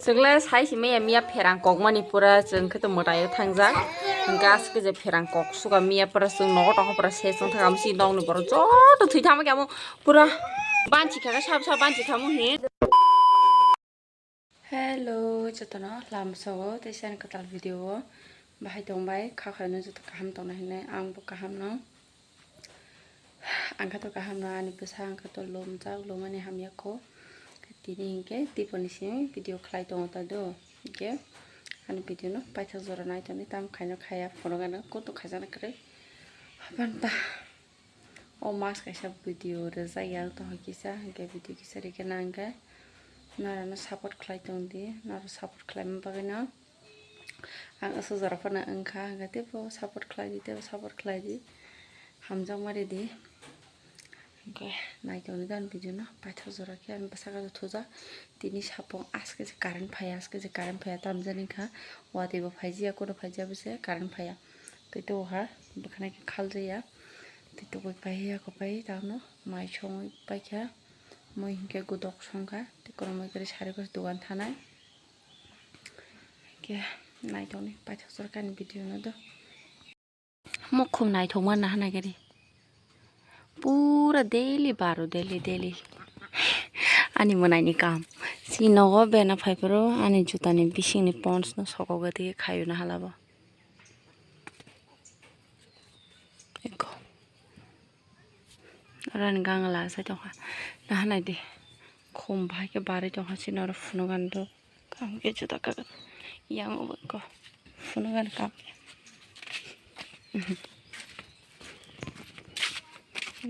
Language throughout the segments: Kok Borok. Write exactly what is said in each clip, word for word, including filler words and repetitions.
Chwng le sai si maya miya pherang kok mani pura chwng khe to mwtai o thangjak. Hwnkhe aske je pherang kok suka miya pura chwng nogo tongkha pura se chwng thangkha si nokni borok joto thwi thangma khe amo pura banchi kha khe sab sab banchi kha mo hi. Hello jotono lamsogo tei sani kwtal video o bahai tongbai kha khaino joto kaham tongna hinwi ang bo kaham no. Ang kha to kaham no ani bwsa ang kha to lomjak lomani hamya kho. Tini hinkhe tiponi simi video khlai tongo ta do. Hinkhe ani video no paithak jora nai tongni tam khaino khaya phunukgano kutu khajana kwrwi. Hapan ta o mas kaisa video rwjak ya tong kisa hinkhe video kisa rikhe nang khe norano support khlai tongdi norok support khlaima bagwino. Ang aswk jora phano wngkha, hwnkhe teibo support khlai di, teibo support khlai di, hamjakma ridi. Hwnkhe naitokni gana video no paithak jora khe ani bwsakhe thujak. Tini sapung aske je current phaiya, aske je current phaiya tamjani kha. Watwi bo phaijiya, kono phaijiya bwse current phaiya. Tei to ha bwkhwnai khe khaljaya. Tei tubui paiya, kopai tamo mai songwi paikha. Moi hinkhe gudok songkha, tei kwrwngmui kwrwi sari kos dogan thanai. Khe naitokni paithak jora khe ani video no do. Mo khum naithok ma nahana gari. Pura daily baro, daily, daily. Ani mwnaini kam. Si nogo bena phaiphuru ani jutani bisingni pons no sokogwi twi khayo nahalabo. Eko. Orani gangla sai tongkha. Nahanai di. Khum bahai khe barwi tongkha sini oro phunukgani do. Kaham khe juda kagan. Yang o ko phunukgani kaham khe.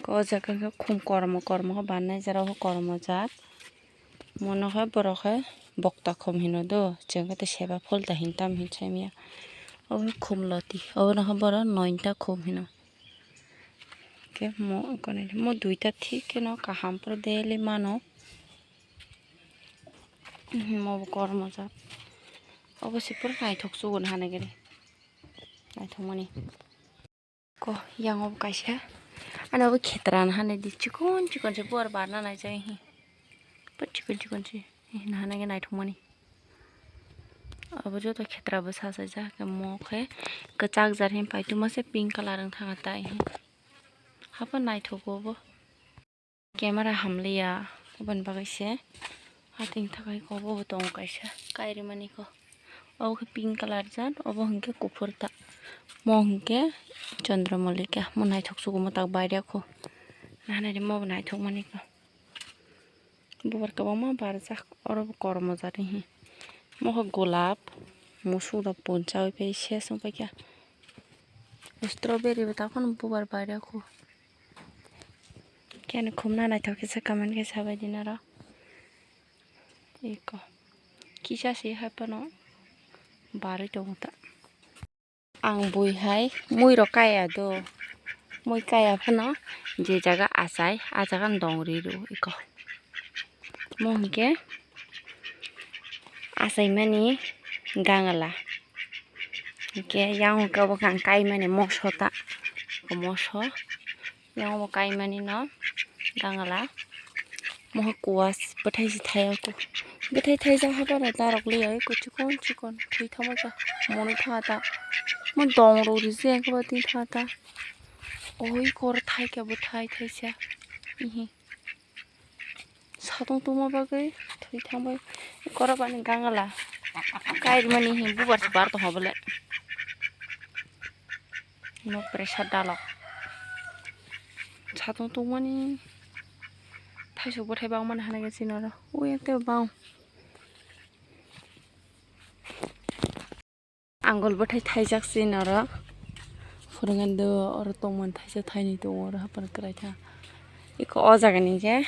Ko jaga khe khum kormo kormo khe bannai jera o kormo jat. Mono khe borok khe bokta khum hino do. Chwng khe seba phulta hin tam hin saimanya. Obo khum loti. Obono khe borok nointa khum hino. Khe mo, mo duita thik kheno kaham pura daily mano. Mo bo kormo jak. Obo se pura naithok chugo nahanai gari. Naithokmani. Ko yang obo kaisa. Ani obo khetra nahanai di chikon chikon se buar barna naijak hi. Pura chikon chikon se. Nahanai naithokmani. Abo joto khetra bo sasaijak, mo khe kwchak jar hin paituma se pink colour wng thangkha tai. Haphano naithogo bo. Camera hamliya, aboni bagwi se. Hating thakai ko bo tongo kaisa, kairimani ko. Obo khe pink colour jar, obo hinkhe kuphur ta. Mo hinkhe Chandramallika, mo naithok sugo mo tak bairya kho. Nahanai mo bo naithokmani ko. Bubar kwbangma barjak, oro bo kormo jat hi. Mokhe golap, musuk da punchawi phai ses wng paikha. Strawberry bo takhwno bubar bairya kho. Khe khumna naithok khe se comment khe sabai di naro. Eko. Kisa se hai phano barwi tongo ta. Ang bui hai mui rok kaya do, mui kaya phano je jaga achai, ah jaga no dong ri rw eko. Mo hinkhe achaimani gangla, hinkhe yang hinkhe obo khe ang kaimani moso ta, moso. Yang omo kaimani no gangla. Moha kuas bwthai si thai ako. Bwthai thaijak ha bara darok liya eko chikon chikon thwi thangma ja monwi thangata. Mo dong rok risi ang khe ba twi thangata. Oi kor thaika bwthai thaisa. Ihi. Satung tungma bagwi thwi thangbai. Korok ani gangla. Kairmani hi bubar si bar tongha bole. Imo pressure dalok. Satung tungmani thaisok bwthai bangmani hanai khe sinoro. Ui ekte bang. Angol bwthai thaijak sinoro. Phurungani do oro tongmani thaisa thainwi tongo oro haphano kwrai kha. Eko o jaga ni khe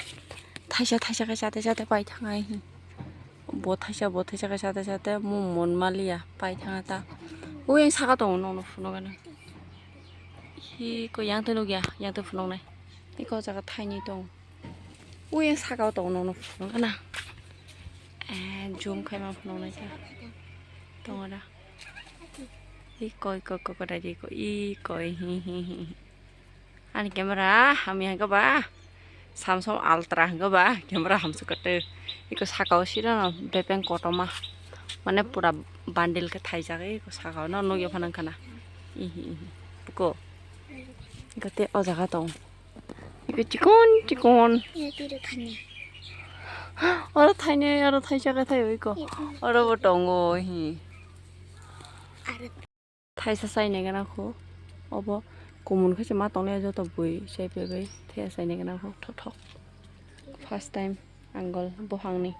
thaisa thaisa khe chate chate pai thang ai. Bo thaisa, bo thaisa khe chate chate mo mon maliya pai thang ta. Ui saka tongo nono phunukgani. Hi ko yang twi nukya, yang twi phunuknai. Eko jaga thainwi tongo. Ui saka tongo nono phunukgana. Eh, zoom khaima phunuknai khe. Tongo da. Hi koi koi koi koi dai di ko. I koi hi hi hi. Ani camera hamya hwnkhe ba. Samsung Ultra hwnkhe ba camera hamsuk kwtwi. Iko saka o sirano bebeng kotorma. Mane pura bundle khe thaijak iko saka o no nukya phano wngkha na. Ihi ihi. Buko. Iko tei o jaga tong. Iko chikon chikon. Oro thainai, oro thaisa khe thaio iko. Oro bo tongo hi. Thaisa chaina gana kho. Obo kumun khe se ma tongnai joto bui chai paibai. Thaisa chaina gana kho thok thok. First time angol buphangni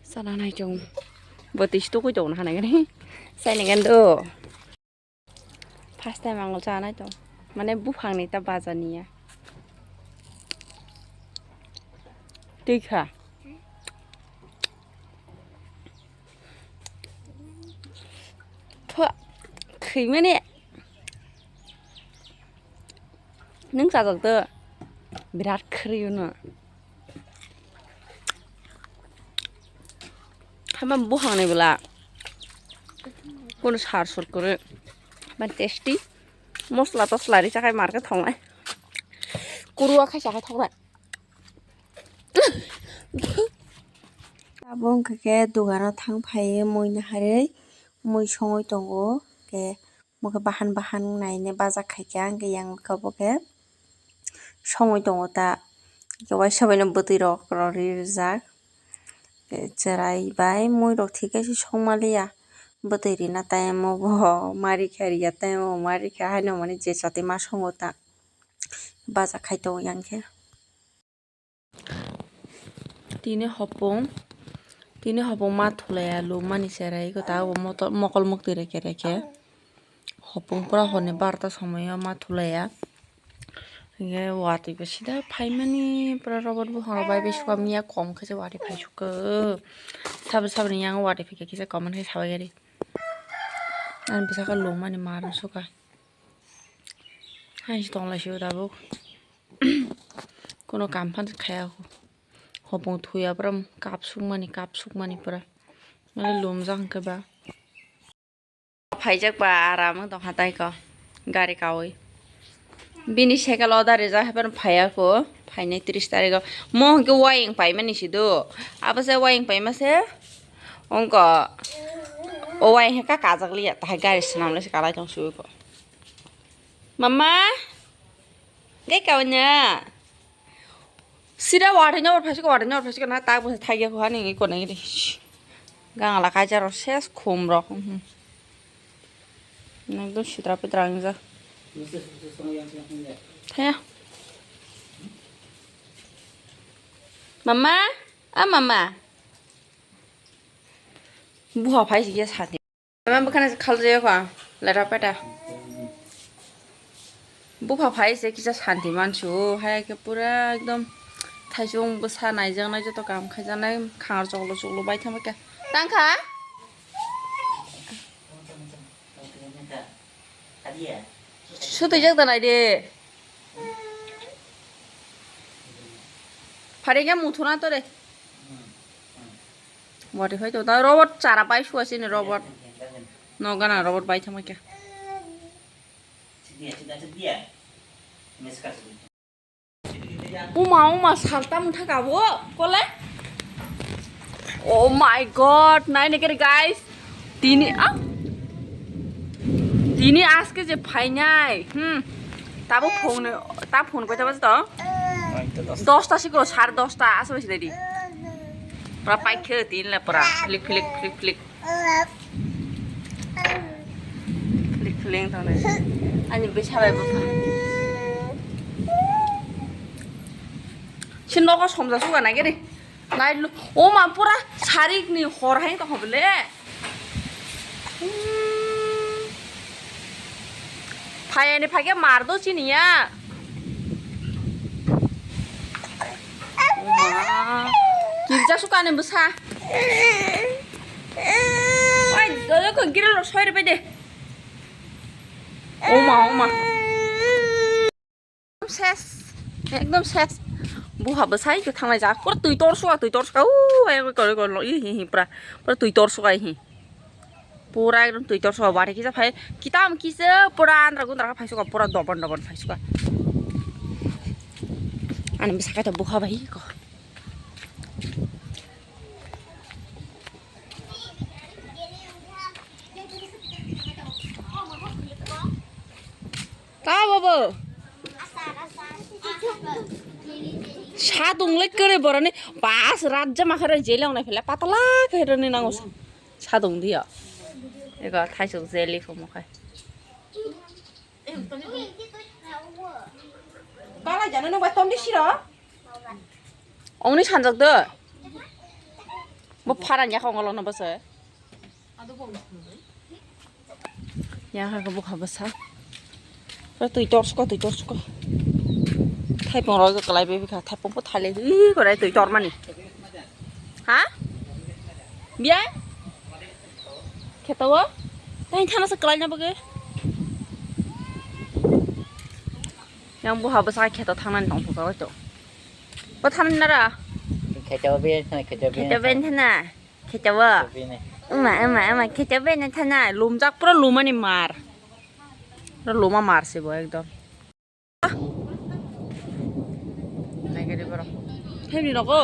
chana nai chong. Bo twi stukui tongna hanai gani. Chaina gana do. First time angol chanai tong. Mane buphangni ta baja niya. Twi kha. Pha, khwi mani. Nwng chajak do. Birat khri uno. Hama buhang ni bwla. Kono sar sur kore. Hama tasty. Mosla tosla ri chakai market thongnai. Kurua khai chakai thongnai. Abo wngkha khe dogano thang phaiwi mui naharwi mui songwi tongo. Khe omo khe bahan bahan nainai bajak khaikha, hwnkhe yang khe obo khe songwi tongo ta. Hwnkhe waisa baino bwtwi rok rw rijak. Chwrai bai mui rok thik khe se songma liya. Bwtwi rina time o bo ma rikha, riya time o bo ma rikha, haino hwnmani je chati ma songo ta. Bajak khai tongo yang khe. Tini hopung, tini hopung ma thulaiya, lubmani cherai eko ta, abo moto-, mokol muktwi reke reke. Hopung pura horni barota somoio ma thulaiya. Hingke watwi bo sida phaimani, pura robot buphang rok bai bai sukha miya, kom khe se watwi phai sukha. Sabo saboni yango watwi phai khe kisa comment khe sabaigari. Ani bwsakhe lubmani ma rw sukha. Hai se tonglaisio tabuk. Kono kam phano khaya kho. Hopung thuya pura kap sukmani, kap sukmani pura. Mane lumjak hwnkhe ba. Phaijak ba aram wng tongkha tai kho. Gari kaui. Bini cycle order rijak hai phano phaiya kho. Phainai tris tarikh o. Mo hwnkhe wayang paimani si do. Abo se wayang paima se. Wngkha. O wayang khe kajak liya. Tahai gari swnam le se kalai tong sui kho. Mama, kai kawan ya. Sida wathai nyabar phaisukha, wathai nyabar phaisukha na tak bwsa thaiya kho hani iko nai ri. Gangla kaisa rok ses khum rok. Mhm. Ekdom sitra pitra wngya. Thaya. Mama, a mama. Buha phai sikya sati. Mama bwkhana se khaljaiyakho ang, leta peta. Bupha phai se kisa santi mansu, hai khe pura ekdom thaisung bwsa naijaknai, joto kam khaijaknai, khangar choklo choklo bai thangma khe. Tangkha? Sutwijak da nai de. Phari khe muthuna to de. Wari phai to, ta robot chara pai suwa sini robot. No gana robot pai thangma khe. Uma, uma, salta mutha kabo, kole? Oh my God, nai nai kere guys. Tini, ah? Tini aske je phainai. Hmm. Tabo phone, ta phone koi tabo to? Dosta siko, sare dosta, asa besi tadi. Pura paikhe tin la pura, flik, flik, flik, flik. Flik, flik, tong nai. Ani besa bai bupha. Si nogo somja suga nai gede. Nai lu, o ma pura sarik ni hor hai tong bele. Hmm. Phai ani phai khe mar do chini ya. Oma. Kirja sukani bwsa. Oi, dodo ko giril ro soi rwbai de. Oma, oma. Ses. Ekdom ses. Buha bwsai khe thanglai jak. Pura twi tor suka, twi tor suka. U, ai, koi, koi, koi, lo, i, hi, hi, pura. Pura twi tor suka, hi. Pura ekdom twi tor suka, bari kisa phai. Kitam kisa pura andra gundra phai suka, pura dobon dobon phai suka. Ani bwsakhe to bukha bai ko. Ta bobo. Sadung le kere boroni pas rat jama khare jele ongnai phele patala kheroni nango. Sadung dia. Ego thaisuk jeli phumo khai. Kala jana nang bai tomni siro. Ongni sanjak de. Bo pharan ya khongolo no bose. Ya ha ko bukha basa. Twi torsko, twi torsko. Thaipung rok kalai be bikha, thaipung po thale hi korai twi tormani. Ha? Biya? Kheto o? Tani thana se kalai na bagwi. Yang bukha basa kheto thangnani tong thok to. Bo thangnani nara? Kheto be thana, kheto be thana. Kheto be thana. Kheto bo. Kheto be ne. Ema, ema, ema, kheto be ne thana. Lumjak pura lumani mar. Pura luma mar se bo ekdom. Naigari borok. Hemni rogo.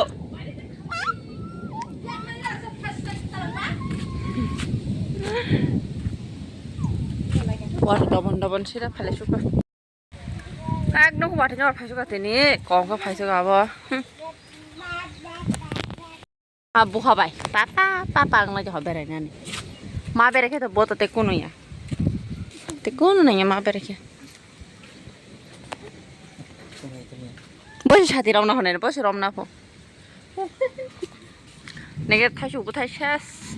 Wah, dobon dobon sira phale suka. Kak nuk wah, tengok phai suka tini. Kong khe phai suka abo. Hmm. Ah, bukha bai. Papa, papa, ang lagi hoberai nani. Ma bere khe to boto te kunu ya. Te kunu nanya ma bere khe. Bosi sati romna hone, bosi romna pho. Nege thaisu bo thai ses.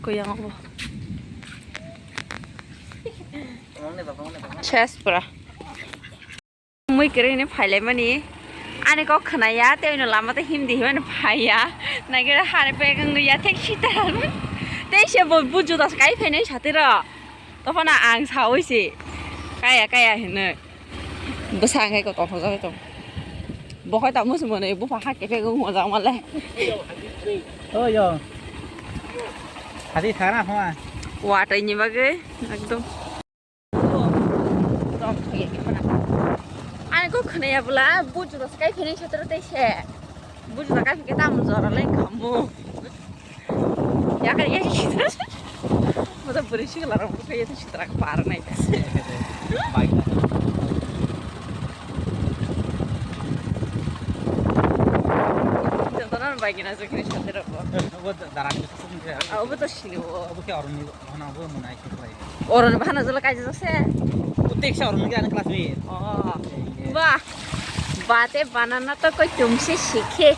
Kuyang bo. Ses pura. Mui kwrwi hwnwi phailaimani. Ani kok khwnaya, tei ono lama tei himdi himani phaiya. Naikhe hari pek wngya, thek sita. Tei se bo buju das kai phainai satiro. Tophano ang saui se. Kaya, kaya hwnwi. Bwsa hwnkhe kok tongthokjagwi tong. Bo hai tamo se mwnwi, bupha ha kepek wng mojak male. Oh, yo. Hadi thana hoa. Watwi ni bagwi, ekdom. Ani kok khwnaya bwla, buju da kai phini sotro tei se. Buju da kai phike tam jora lai khamu. Ya kai ya sitra. Mata bwrwi sikla rok phai ya sitra par nai. Bai. Jotono bai gina jokini sotro. Obo darang. Obo to sini o. Obo ke oroni. Hana bo mwnai khe khlai. Oroni bahana jala kaijak se. Utek sa oroni gana class me. Oh. Iya. Wah. Bate banana to koi tumse sikhe.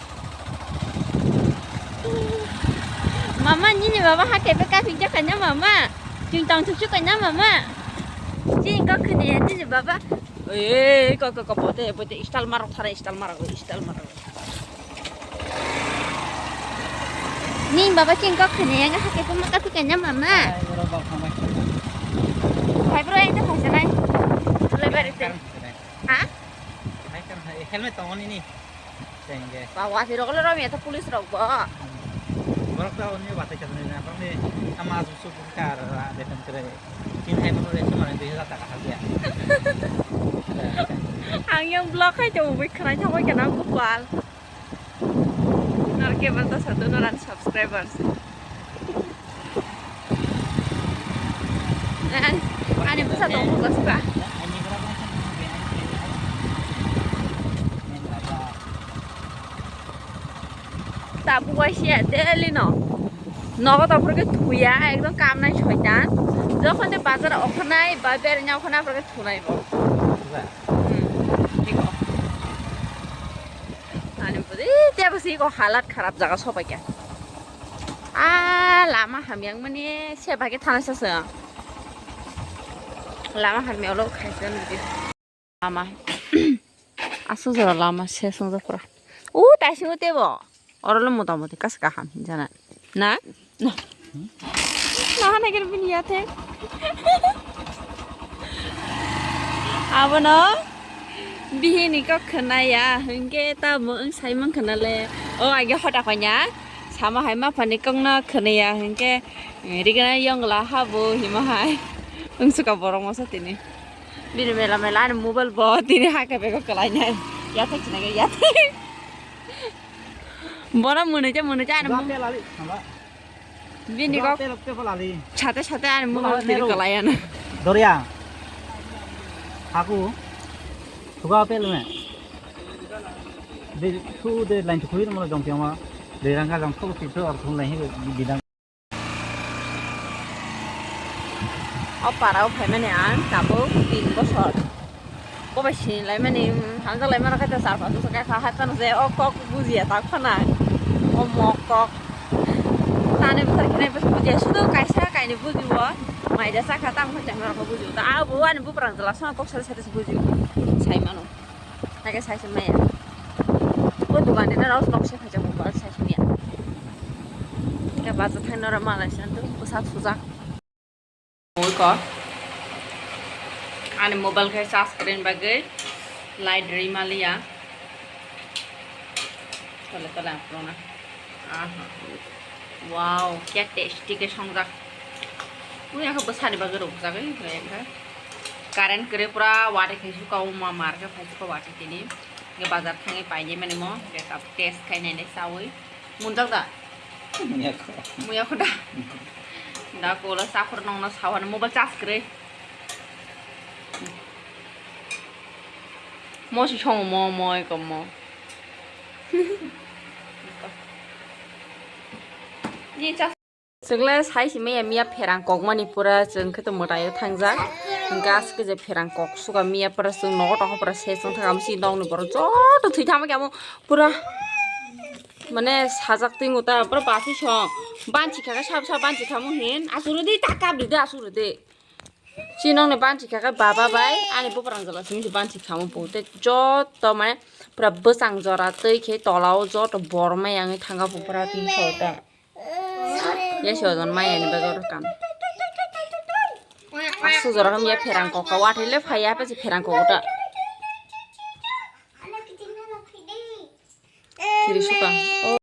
Mama nini baba ha kebe ka pingja kanya mama. Ting tang chuchu kanya mama. Ting ka khne nini baba. Eh, ko ko ko bote bote istal marok thara istal marok istal marok. Ni baba king kok khene yang hake puma ka pika nya mama. Hai, bro, yang tu khasa nai. Tulai bari te. Ha? Helmet tong ni ni. Tengge. Ba wa si rok le rom ya to police rok bo. Borok ta oni batai ka ni na, ni ama su su ka ra de kan kre. Tin hai mo re su ma dui hazar taka ha dia. Ang yang block hai to wi khrai thangoi kana Gopal. Nor ke bal ta sadu nor an subscribers. An ani busa tong buka suka. Tabu waisia daily no. Nogo to phurke thuya ekdom kamnai soitan. Jokhon de bazar okhanai ba bernya okhana phurke thunai bo. Hmm. Iko. Ani budi tebo si ko halat kharap jaga sopai kya. Ah, lama hamyang mani se bagi thana sasa. Lama hamyang lo khaisa nidi. Lama. Asu jora lama se sung jakura. U, tai sing tebo. Oro lo mota moti kas kaham hinjana. Na? Na. Na hana gel bini yate. Abono bihini kok khwnaya hwnkhe tamo wng saimang khwnale. O age hota konya sama hai ma phani kokno khwnaya hwnkhe, eh, rigna yongla habo hima hai. Wng suka borok masa tini. Bini mela mela ani mobile bo tini hakhe bego kwlainai. Yathai china ke yathai. Bora mwnwi cha mwnwi cha ani. Bini kok sate sate ani mwnwi cha kalaiya na. Doria. Aku. Thuga pel me. De thu de lain thu khui mo jong pyama. De ranga jong thu thu ar thu lai hi bidang. O para o phaimani ang tabuk tin bosor. Bo bai sini laimani, hamjak laimani khe char pas bosor khe kha hai phano je o kok bujiya ta khana. O mok kok. Tani bwthar khe nai bwthar bujiya sudu kaisa kaini bujiwo. Maida sakha tamo khe chengma rok bujiwo. Ta abo ani buprang jala song kok sari sari bujiwo. Sai mano. Nake sai se maya. O dukan ni na rok nok se khacha mobile sai se maya. Ke baza thang nora malai san tu bwsak sujak. Mui ko. Ani mobile khe charge kren bagwi light ri maliya. Tole tole ang phunukna. Aha. Wow, kya tasty khe songjak. Ui, ako bwsani bagwi rwkjagwi, ui, khe. Current kwrwi pura watwi khe suka o ma mar khe phai suka watwi tini. Khe bazar thangwi painai mani mo, khe tab test khai nai nai chawi. Munjak da? Muyakho. Muyakho da? Da kola sakhor nongno sawani mobile charge kwrwi. Mo si songo mo, mo eko mo. Ni chas. Chwng le sai si maya miya pherang kokmani pura chwng khe to mwtai o thangjak. Gas khe je pherang kok suka miya pura chwng nogo tongkha pura se chwng thangkha si nokni borok joto thwi thangma khe amo pura mane sajak twi muta pura basi song banchi kha khe sab sab banchi kha mo hin asuru di ta kap di da asuru di. Chinokni banchi kha khe baba bai ani buprang jala simi se banchi khamo bo tei joto mane pura bwsang jora twi khe tola o joto bor maya wngwi thanga bo pura twi sota. Ya se ojon maya ni bagwi oro kam. Asuk jora khe ya pherang kok ka watwi le phai ya pese pherang kok ta. Kiri suka.